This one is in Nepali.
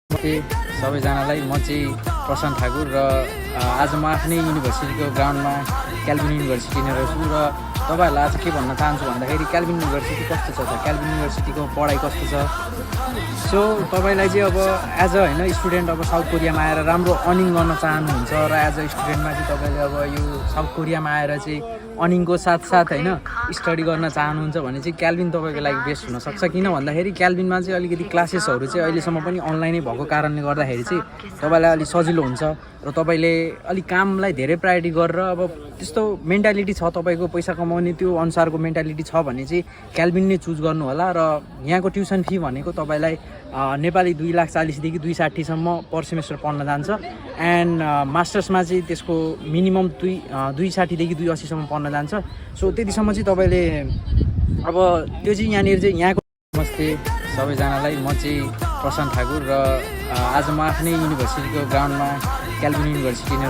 नमस्ते सबैजनालाई। म चाहिँ प्रशान्त ठाकुर र आज म आफ्नै युनिभर्सिटीको ग्राउन्डमा क्याल्भिन युनिभर्सिटीमा छु र तपाईँहरूलाई आज के भन्न चाहन्छु भन्दाखेरि क्याल्भिन युनिभर्सिटी कस्तो छ त, क्याल्भिन युनिभर्सिटीको पढाइ कस्तो छ। सो तपाईँलाई चाहिँ अब एज अ स्टुडेन्ट अब साउथ कोरियामा आएर राम्रो अर्निङ गर्न चाहनुहुन्छ र एज अ स्टुडेन्टमा चाहिँ तपाईँले अब यो साउथ कोरियामा आएर चाहिँ अर्निङको साथसाथ स्टडी गर्न चाहनुहुन्छ भने चाहिँ क्याल्भिन तपाईँको लागि बेस्ट हुनसक्छ। किन भन्दाखेरि क्याल्भिनमा चाहिँ अलिकति क्लासेसहरू चाहिँ अहिलेसम्म पनि अनलाइनै भएको कारणले गर्दाखेरि चाहिँ तपाईँलाई अलिक सजिलो हुन्छ र तपाईँले अलिक कामलाई धेरै प्रायोरिटी गरेर अब त्यस्तो मेन्टालिटी छ तपाईँको पैसा कमाउने त्यो अनुसारको मेन्टालिटी छ भने चाहिँ क्याल्भिन नै चुज गर्नु होला। र यहाँको ट्युसन फी भनेको तपाईँलाई नेपाली 2,40,000 देखि 2,60,000सम्म पर सेमेस्टर पढ्न जान्छ एन्ड मास्टर्समा चाहिँ त्यसको मिनिमम 2,60,000 देखि 2,80,000सम्म पढ्न जान्छ। सो त्यतिसम्म चाहिँ तपाईँले अब त्यो चाहिँ यहाँनिर चाहिँ यहाँको। नमस्ते सबैजनालाई। म चाहिँ प्रशान्त ठाकुर र आज म आफ्नै युनिभर्सिटीको ग्राउन्डमा क्याल्भिन युनिभर्सिटीमा